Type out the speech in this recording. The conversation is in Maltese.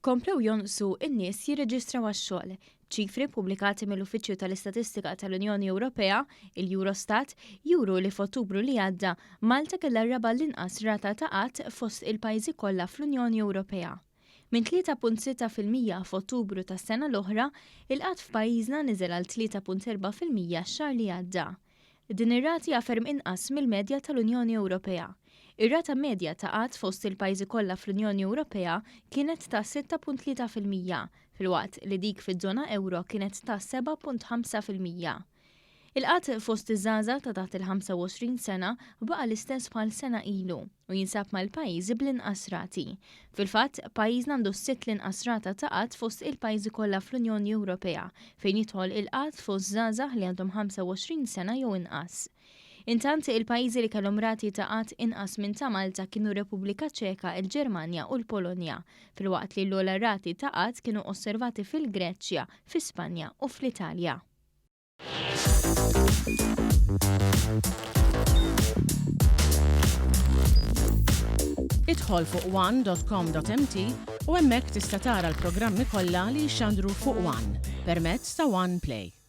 Komplew jonqsu n-nies jirreġistraw għax-xogħol. Ċifri ppubblikati mill-Uffiċċju tal-Istatistika tal-Unjoni Ewropea, il-Eurostat, juru li f'Ottubru li għadda, Malta kellha r-raba' l-inqas rata ta' qgħad fost il-pajjiżi kollha fl-Unjoni Ewropea. Minn 3.6% f'Ottubru tas-sena l-oħra, il-qgħad f'pajjiżna niżel għal 3.4% x-xahar li għadda. Din ir-rata hija ferm inqas mill-medja tal-Unjoni Ewropea. Ir-rata medja ta' qgħad fost il-pajjiżi kollha fl-Unjoni Ewropea kienet ta' 6.3%, filwaqt li dik fiż-żona ewro kienet ta' 7.5%. Il-qgħad fost iż-żgħażagħ ta' taħt il-25 sena baqa' l-istess bħal sena ilu u jinsab mal-pajjiżi bl-inqas rati. Fil-fatt, pajjiżna għandu s-sitt l-inqas rata ta' qgħad fost il-pajjiżi kollha fl-Unjoni Ewropea fejn jidħol il-qgħad fost żgħażagħ li għandhom 25 sena jew inqas. Intant, il-pajjiżi li kellhom rati ta' qgħad inqas minn ta' Malta kienu r-Repubblika Ċeka, il-Ġermanja u l-Polonja, filwaqt li l-ogħla rati ta' qgħad kienu osservati fil-Greċja, fi Spanja u fl-Italja. Idħol fuq one.com.mt u hemmhekk tista' tara l-programmi kollha li jixxandru fuq One permezz ta' One Play.